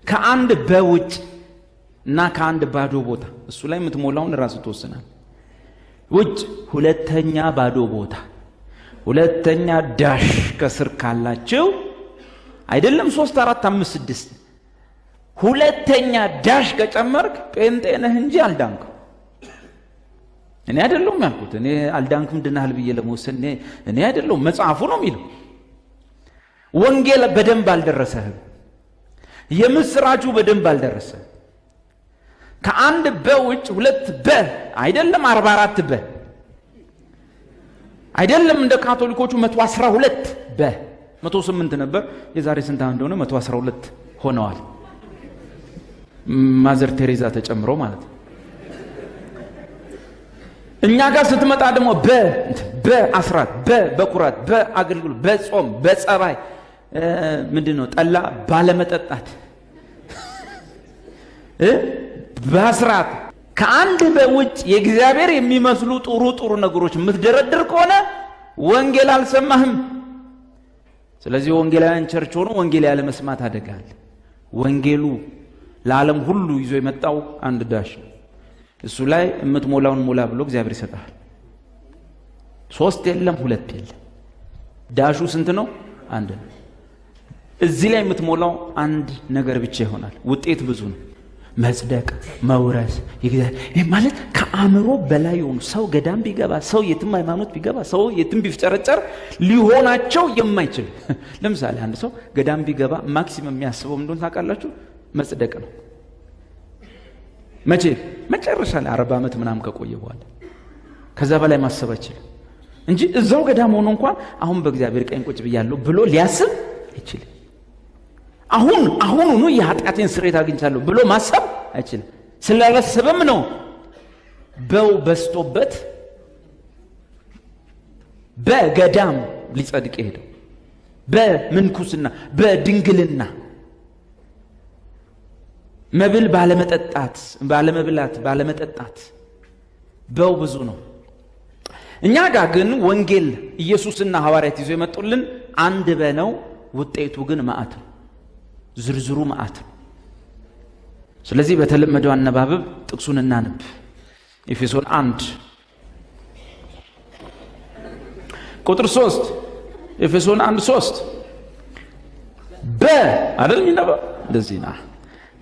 ከአንድ በውጭ እና ከአንድ ባዶ ቦታ እሱ ላይ የምትሞላውን ራሱ ትወስናል። ውጭ ሁለተኛ ባዶ ቦታ ሁለተኛ dash ከስር ካላቸው አይደለም 3፣ 4፣ 5፣ 6 ሁለተኛ dash ከጨመርክ ጴንጤ ነህ እንጂ አልዳንክም። እኔ አይደለሁም ያልኩት። እኔ አልዳንክም ድናህል ብዬ ለመወሰን እኔ አይደለሁም፣ መጽሐፉ ነው የሚለው። ወንጌል በደንብ አልደረሰህም። የምስራቹ በደንብ አልደረሰህም። ከአንድ በውጭ ሁለት በ አይደለም 44 በ አይደለም እንደ ካቶሊኮቹ 112 በ 108 ነበር። የዛሬ ስንት ዓመት እንደሆነ 112 ሆነዋል። ማዘር ቴሬዛ ተጨምሮ ማለት ነው። እኛ ጋር ስትመጣ ደግሞ በአስራት በበኩራት በአገልግሎት በጾም በጸባይ ምንድን ነው ጠላ ባለመጠጣት በአስራት ከአንድ በውጭ የእግዚአብሔር የሚመስሉ ጥሩ ጥሩ ነገሮች የምትደረድር ከሆነ ወንጌል አልሰማህም። ስለዚህ ወንጌላውያን church ሆኖ ወንጌል ያለ መስማት አደጋ አለ። ወንጌሉ ለዓለም ሁሉ ይዞ የመጣው አንድ dash ነው። እሱ ላይ የምትሞላውን ሙላ ብሎ እግዚአብሔር ይሰጣል። ሶስት የለም፣ ሁለት የለም። ዳሹ ስንት ነው? አንድ ነው። እዚህ ላይ የምትሞላው አንድ ነገር ብቻ ይሆናል። ውጤት ብዙ ነው። መጽደቅ፣ መውረስ ማለት ከአእምሮ በላይ የሆኑ ሰው ገዳም ቢገባ፣ ሰው የትም ሃይማኖት ቢገባ፣ ሰው የትም ቢፍጨረጨር ሊሆናቸው የማይችል። ለምሳሌ አንድ ሰው ገዳም ቢገባ maximum የሚያስበው እንደሆነ ታውቃላችሁ? መጽደቅ ነው። መቼ? መጨረሻ ላይ 40 ዓመት ምናምን ከቆየ በኋላ ከዛ በላይ ማሰብ አይችልም እንጂ እዛው ገዳም ሆኖ እንኳን አሁን በእግዚአብሔር ቀኝ ቁጭ ብያለሁ ብሎ ሊያስብ አይችልም። አሁን አሁኑኑ የኃጢአቴን ስርየት አግኝቻለሁ ብሎ ማሰብ አይችልም። ስላላሰበም ነው በው በስቶበት በገዳም ሊጸድቅ የሄደው፣ በምንኩስና በድንግልና መብል ባለመጠጣት ባለመብላት ባለመጠጣት በው ብዙ ነው። እኛ ጋር ግን ወንጌል ኢየሱስና ሐዋርያት ይዞ የመጡልን አንድ በነው። ውጤቱ ግን መዓት ነው። ዝርዝሩ መዓት ነው። ስለዚህ በተለመደው አነባበብ ጥቅሱን እናንብ። ኤፌሶን 1 ቁጥር 3፣ ኤፌሶን 1 3 በ አይደል የሚነበብ እንደዚህ ና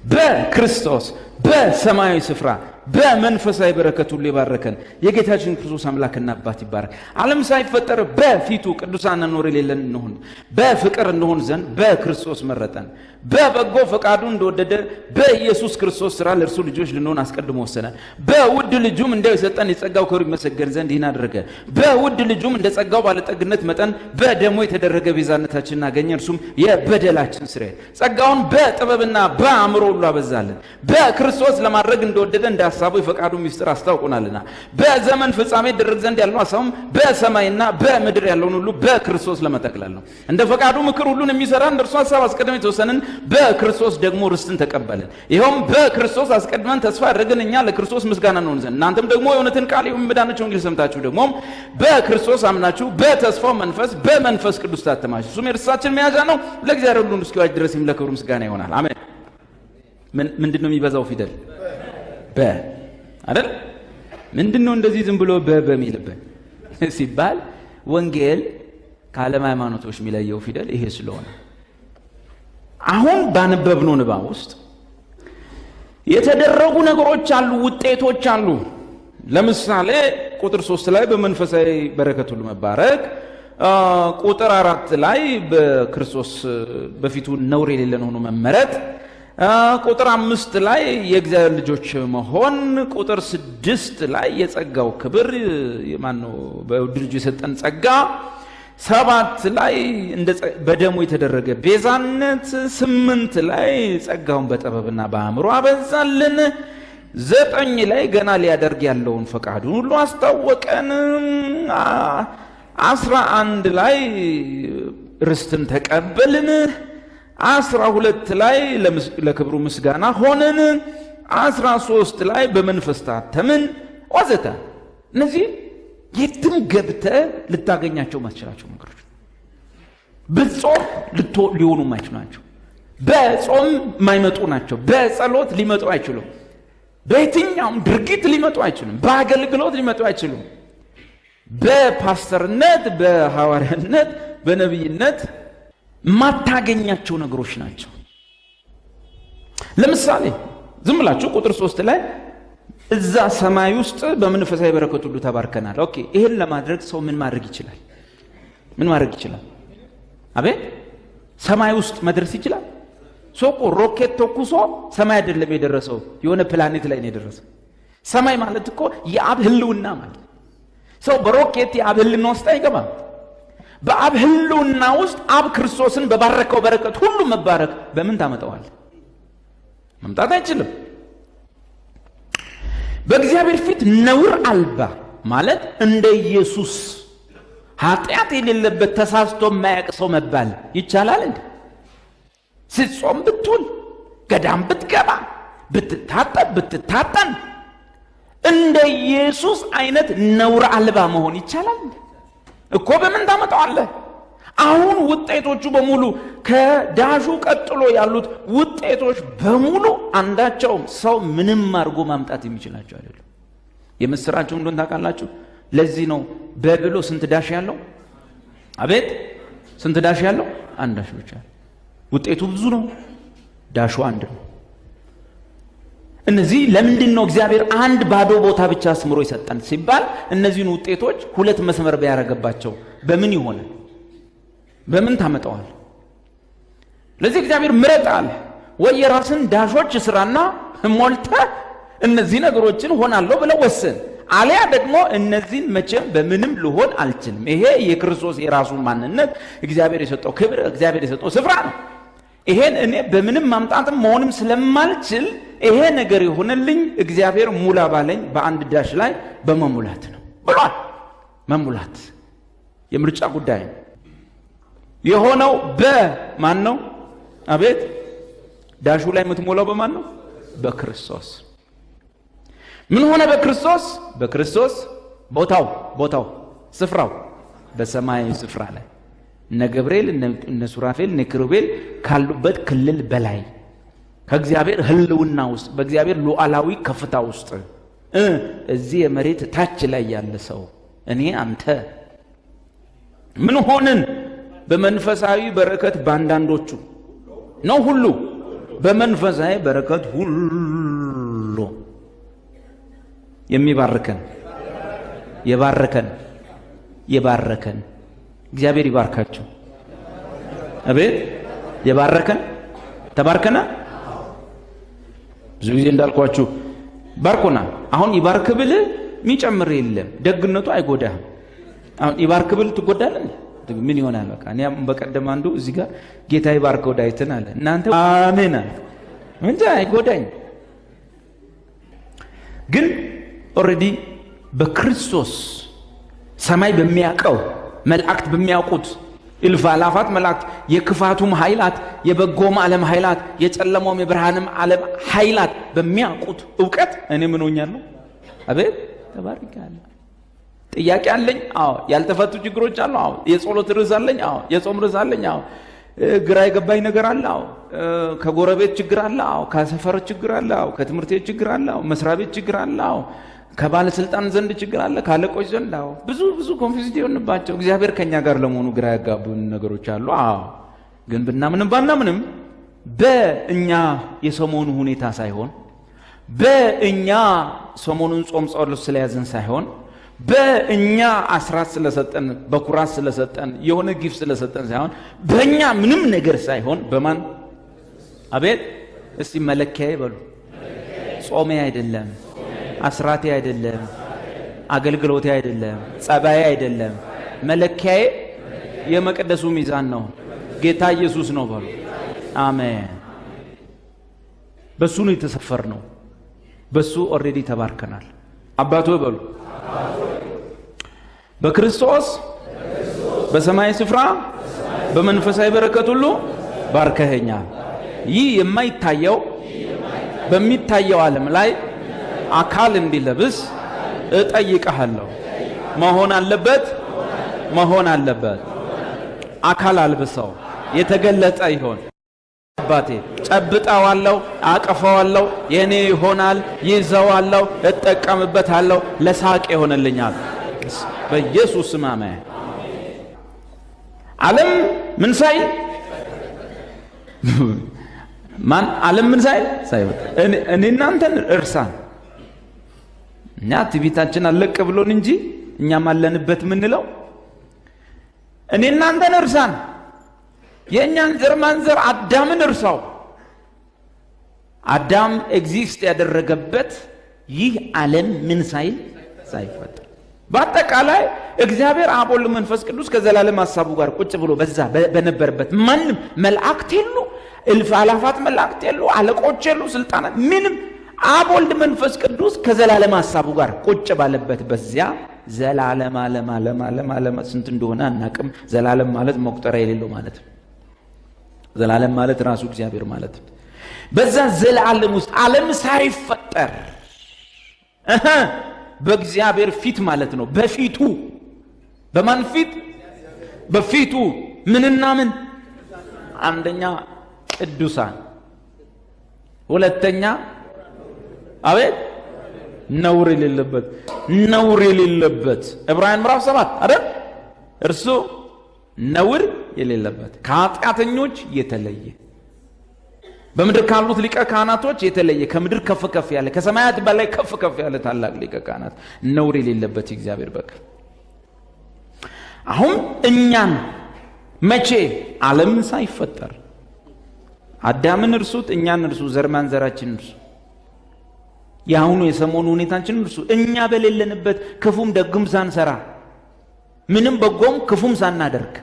በክርስቶስ በሰማያዊ ስፍራ በመንፈሳዊ በረከት ሁሉ የባረከን የጌታችን ክርስቶስ አምላክና አባት ይባረክ። ዓለም ሳይፈጠር በፊቱ ቅዱሳን ነውር የሌለን እንሆን በፍቅር እንሆን ዘንድ በክርስቶስ መረጠን። በበጎ ፈቃዱ እንደወደደ በኢየሱስ ክርስቶስ ሥራ ለእርሱ ልጆች ልንሆን አስቀድሞ ወሰነን። በውድ ልጁም እንዲያው የሰጠን የጸጋው ክብር ይመሰገን ዘንድ ይህን አደረገ። በውድ ልጁም እንደ ጸጋው ባለጠግነት መጠን በደሙ የተደረገ ቤዛነታችንን አገኘ፣ እርሱም የበደላችን ስርየት። ጸጋውን በጥበብና በአእምሮ ሁሉ አበዛልን። በክርስቶስ ለማድረግ እንደወደደ እንደ ሐሳቡ የፈቃዱ ምስጢር አስታውቆናልና በዘመን ፍጻሜ ይደረግ ዘንድ ያለው ሐሳቡም በሰማይና በምድር ያለውን ሁሉ በክርስቶስ ለመጠቅለል ነው። እንደ ፈቃዱ ምክር ሁሉን የሚሰራ እንደ እርሱ ሐሳብ አስቀድመን የተወሰንን በክርስቶስ ደግሞ ርስትን ተቀበልን። ይኸውም በክርስቶስ አስቀድመን ተስፋ አድርገን እኛ ለክርስቶስ ምስጋና እንሆን ዘንድ እናንተም ደግሞ የእውነትን ቃል የመዳናችሁን ወንጌል ሰምታችሁ ደግሞ በክርስቶስ አምናችሁ በተስፋው መንፈስ በመንፈስ ቅዱስ ታተማችሁ። እሱም የርስታችን መያዣ ነው፣ ለእግዚአብሔር ሁሉን እስኪዋጅ ድረስ ለክብሩ ምስጋና ይሆናል። አሜን። ምንድን ነው የሚበዛው ፊደል? በ አይደል? ምንድን ነው እንደዚህ ዝም ብሎ በ በሚልበት ሲባል ወንጌል ከዓለም ሃይማኖቶች የሚለየው ፊደል ይሄ ስለሆነ አሁን ባነበብነው ንባብ ውስጥ የተደረጉ ነገሮች አሉ፣ ውጤቶች አሉ። ለምሳሌ ቁጥር 3 ላይ በመንፈሳዊ በረከት ሁሉ መባረክ፣ ቁጥር 4 ላይ በክርስቶስ በፊቱ ነውር የሌለን ሆኖ መመረጥ፣ ቁጥር 5 ላይ የእግዚአብሔር ልጆች መሆን፣ ቁጥር 6 ላይ የጸጋው ክብር ማነው በውድ ልጁ የሰጠን ጸጋ፣ 7 ላይ በደሙ የተደረገ ቤዛነት፣ 8 ላይ ጸጋውን በጥበብና በአእምሮ አበዛልን፣ 9 ላይ ገና ሊያደርግ ያለውን ፈቃዱን ሁሉ አስታወቀን፣ 11 ላይ ርስትን ተቀበልን፣ 12 ላይ ለክብሩ ምስጋና ሆነን፣ 13 ላይ በመንፈስ ታተምን ወዘተ። እነዚህ የትም ገብተህ ልታገኛቸው ማትችላቸው ነገሮች ብጾም ሊሆኑ የማይችሉ ናቸው። በጾም የማይመጡ ናቸው። በጸሎት ሊመጡ አይችሉም። በየትኛውም ድርጊት ሊመጡ አይችሉም። በአገልግሎት ሊመጡ አይችሉም። በፓስተርነት፣ በሐዋርያነት፣ በነቢይነት የማታገኛቸው ነገሮች ናቸው። ለምሳሌ ዝም ብላችሁ ቁጥር 3 ላይ እዛ ሰማይ ውስጥ በመንፈሳዊ በረከት ሁሉ ተባርከናል። Okay፣ ይሄን ለማድረግ ሰው ምን ማድረግ ይችላል? ምን ማድረግ ይችላል? አቤት፣ ሰማይ ውስጥ መድረስ ይችላል? ሰው እኮ ሮኬት ተኩሶ ሰማይ አይደለም የደረሰው፣ የሆነ ፕላኔት ላይ ነው የደረሰው። ሰማይ ማለት እኮ የአብ ህልውና ማለት። ሰው በሮኬት የአብ ህልውና ውስጥ አይገባም። በአብ ህልውና ውስጥ አብ ክርስቶስን በባረከው በረከት ሁሉ መባረክ በምን ታመጣዋለህ? መምጣት አይችልም። በእግዚአብሔር ፊት ነውር አልባ ማለት እንደ ኢየሱስ ኃጢአት የሌለበት ተሳስቶ የማያውቅ ሰው መባል ይቻላል እንዴ? ስትጾም ብትውል፣ ገዳም ብትገባ፣ ብትታጠብ፣ ብትታጠን እንደ ኢየሱስ አይነት ነውር አልባ መሆን ይቻላል እንዴ? እኮ በምን ታመጣዋለህ? አሁን ውጤቶቹ በሙሉ ከዳሹ ቀጥሎ ያሉት ውጤቶች በሙሉ አንዳቸውም ሰው ምንም አድርጎ ማምጣት የሚችላቸው አይደሉም። የምስራቸው እንደሆነ ታውቃላችሁ። ለዚህ ነው በብሎ ስንት dash ያለው? አቤት ስንት dash ያለው? አንድ dash ብቻ። ውጤቱ ብዙ ነው፣ dash ኡ አንድ ነው። እነዚህ ለምንድን ነው እግዚአብሔር አንድ ባዶ ቦታ ብቻ አስምሮ ይሰጠን ሲባል እነዚህን ውጤቶች ሁለት መስመር ቢያደርግባቸው በምን ይሆናል? በምን ታመጣዋል? ለዚህ እግዚአብሔር ምረጥ አለ። ወይ የራስን dash ኦች ስራና ሞልተህ እነዚህ ነገሮችን ሆናለሁ ብለህ ወስን፣ አሊያ ደግሞ እነዚህን መቼም በምንም ልሆን አልችልም። ይሄ የክርስቶስ የራሱ ማንነት፣ እግዚአብሔር የሰጠው ክብር፣ እግዚአብሔር የሰጠው ስፍራ ነው። ይሄን እኔ በምንም ማምጣትም መሆንም ስለማልችል ይሄ ነገር የሆነልኝ እግዚአብሔር ሙላ ባለኝ በአንድ dash ላይ በመሙላት ነው ብሏል። መሙላት የምርጫ ጉዳይ ነው። የሆነው በማን ነው? አቤት dash ኡ ላይ የምትሞላው በማን ነው? በክርስቶስ። ምን ሆነ በክርስቶስ? በክርስቶስ ቦታው ስፍራው በሰማያዊ ስፍራ ላይ እነ ገብርኤል፣ እነ ሱራፌል፣ እነ ኪሩቤል ካሉበት ክልል በላይ ከእግዚአብሔር ሕልውና ውስጥ በእግዚአብሔር ሉዓላዊ ከፍታ ውስጥ እዚህ የመሬት ታች ላይ ያለ ሰው እኔ አንተ ምን ሆንን? በመንፈሳዊ በረከት በአንዳንዶቹ ነው ሁሉ በመንፈሳዊ በረከት ሁሉ የሚባርከን የባረከን የባረከን እግዚአብሔር ይባርካቸው። አቤት የባረከን ተባርከና። ብዙ ጊዜ እንዳልኳችሁ ባርኮናል። አሁን ይባርክ ብል የሚጨምር የለም። ደግነቱ አይጎዳህም። አሁን ይባርክ ብል ትጎዳለህ። ምን ይሆናል? በቃ እኔ በቀደም አንዱ እዚህ ጋር ጌታ ይባርከው ዳዊትን አለ። እናንተ አሜን አለ እንጂ አይጎዳኝ። ግን already በክርስቶስ ሰማይ በሚያውቀው መላእክት በሚያውቁት እልፍ አላፋት መላእክት የክፋቱም ኃይላት የበጎም ዓለም ኃይላት የጨለማውም የብርሃንም ዓለም ኃይላት በሚያውቁት እውቀት እኔ ምን ሆኛለሁ? አቤት ተባርኬያለሁ። ጥያቄ አለኝ? አዎ። ያልተፈቱ ችግሮች አሉ? አዎ። የጸሎት ርዕስ አለኝ? አዎ። የጾም ርዕስ አለኝ? አዎ። ግራ የገባኝ ነገር አለ? አዎ። ከጎረቤት ችግር አለ? አዎ። ከሰፈር ችግር አለ? አዎ። ከትምህርት ቤት ችግር አለ? አዎ። መስሪያ ቤት ችግር አለ? አዎ። ከባለስልጣን ዘንድ ችግር አለ? ካለቆች ዘንድ? አዎ። ብዙ ብዙ confused የሆንባቸው እግዚአብሔር ከኛ ጋር ለመሆኑ ግራ ያጋቡን ነገሮች አሉ። አዎ። ግን ብናምንም ባናምንም በእኛ የሰሞኑ ሁኔታ ሳይሆን፣ በእኛ ሰሞኑን ጾም ጸሎት ስለያዝን ሳይሆን፣ በእኛ አስራት ስለሰጠን፣ በኩራት ስለሰጠን፣ የሆነ gift ስለሰጠን ሳይሆን፣ በእኛ ምንም ነገር ሳይሆን በማን? አቤት እስቲ መለኪያዬ በሉ። ጾሜ አይደለም፣ አስራቴ አይደለም፣ አገልግሎቴ አይደለም፣ ጸባዬ አይደለም። መለኪያዬ የመቅደሱ ሚዛን ነው፣ ጌታ ኢየሱስ ነው በሉ። አሜን። በሱ ነው የተሰፈርነው። በሱ already ተባርከናል። አባቶ በሉ። በክርስቶስ በሰማይ ስፍራ በመንፈሳዊ በረከት ሁሉ ባርከኸኛል። ይህ የማይታየው በሚታየው ዓለም ላይ አካል እንዲለብስ እጠይቅሃለሁ። መሆን አለበት፣ መሆን አለበት። አካል አልብሰው የተገለጠ ይሆን። አባቴ ጨብጠዋለሁ፣ አቅፈዋለሁ፣ የኔ ይሆናል፣ ይዘዋለሁ፣ እጠቀምበታለሁ፣ ለሳቅ ይሆንልኛል። በኢየሱስ ስም አሜን። ዓለም ምን ሳይል ማን ዓለም ምን ሳይል ሳይወጣ እኔ እናንተን እርሳን። እኛ ትዕቢታችን አለቅ ብሎን እንጂ እኛም አለንበት ምንለው እኔ እናንተን እርሳን። የእኛን ዘር ማንዘር አዳምን እርሳው። አዳም exist ያደረገበት ይህ ዓለም ምን ሳይል ሳይፈጠር በአጠቃላይ እግዚአብሔር አብ ወልድ መንፈስ ቅዱስ ከዘላለም ሀሳቡ ጋር ቁጭ ብሎ በዛ በነበረበት ማንም መላእክት የሉ፣ እልፍ አላፋት መላእክት የሉ፣ አለቆች የሉ፣ ስልጣናት ምንም፣ አብ ወልድ መንፈስ ቅዱስ ከዘላለም ሀሳቡ ጋር ቁጭ ባለበት በዚያ ዘላለም ዓለም ዓለም ዓለም ዓለም ስንት እንደሆነ አናቅም። ዘላለም ማለት መቁጠሪያ የሌለው ማለት ነው። ዘላለም ማለት ራሱ እግዚአብሔር ማለት ነው። በዛ ዘላለም ውስጥ ዓለም ሳይፈጠር በእግዚአብሔር ፊት ማለት ነው። በፊቱ በማን ፊት? በፊቱ ምንና ምን? አንደኛ ቅዱሳን፣ ሁለተኛ አቤት ነውር የሌለበት፣ ነውር የሌለበት ዕብራውያን ምዕራፍ 7 አይደል? እርሱ ነውር የሌለበት ከኃጢአተኞች የተለየ በምድር ካሉት ሊቀ ካህናቶች የተለየ ከምድር ከፍ ከፍ ያለ ከሰማያት በላይ ከፍ ከፍ ያለ ታላቅ ሊቀ ካህናት ነውር የሌለበት እግዚአብሔር በግ። አሁን እኛን መቼ? ዓለም ሳይፈጠር አዳምን እርሱት፣ እኛን እርሱ፣ ዘር ማንዘራችን እርሱ፣ የአሁኑ የሰሞኑ ሁኔታችን እርሱ፣ እኛ በሌለንበት ክፉም ደግም ሳንሰራ ምንም በጎም ክፉም ሳናደርግ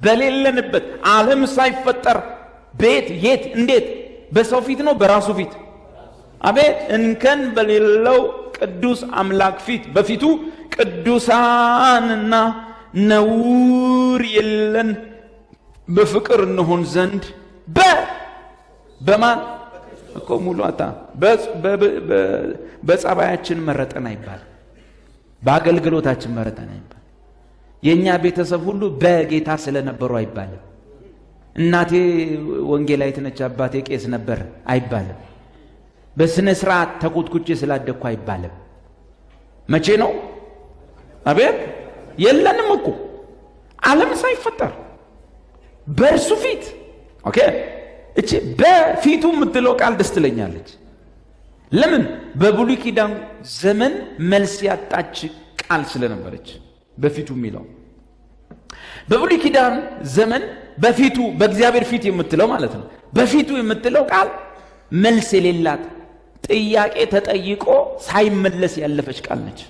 በሌለንበት ዓለም ሳይፈጠር ቤት የት እንዴት በሰው ፊት ነው በራሱ ፊት አቤት እንከን በሌለው ቅዱስ አምላክ ፊት በፊቱ ቅዱሳንና ነውር የለን በፍቅር እንሆን ዘንድ በማን እኮ ሙሉታ በጸባያችን መረጠን አይባል፣ በአገልግሎታችን መረጠን አይባል። የእኛ ቤተሰብ ሁሉ በጌታ ስለነበሩ አይባልም። እናቴ ወንጌላዊት ነች፣ አባቴ ቄስ ነበር አይባልም። በስነ ስርዓት ተኮትኩቼ ስላደግኩ አይባልም። መቼ ነው? አቤት የለንም እኮ ዓለም ሳይፈጠር በእርሱ ፊት። Okay፣ እቺ በፊቱ የምትለው ቃል ደስ ትለኛለች። ለምን? በብሉይ ኪዳን ዘመን መልስ ያጣች ቃል ስለነበረች በፊቱ የሚለው በብሉይ ኪዳን ዘመን በፊቱ በእግዚአብሔር ፊት የምትለው ማለት ነው። በፊቱ የምትለው ቃል መልስ የሌላት ጥያቄ ተጠይቆ ሳይመለስ ያለፈች ቃል ነች።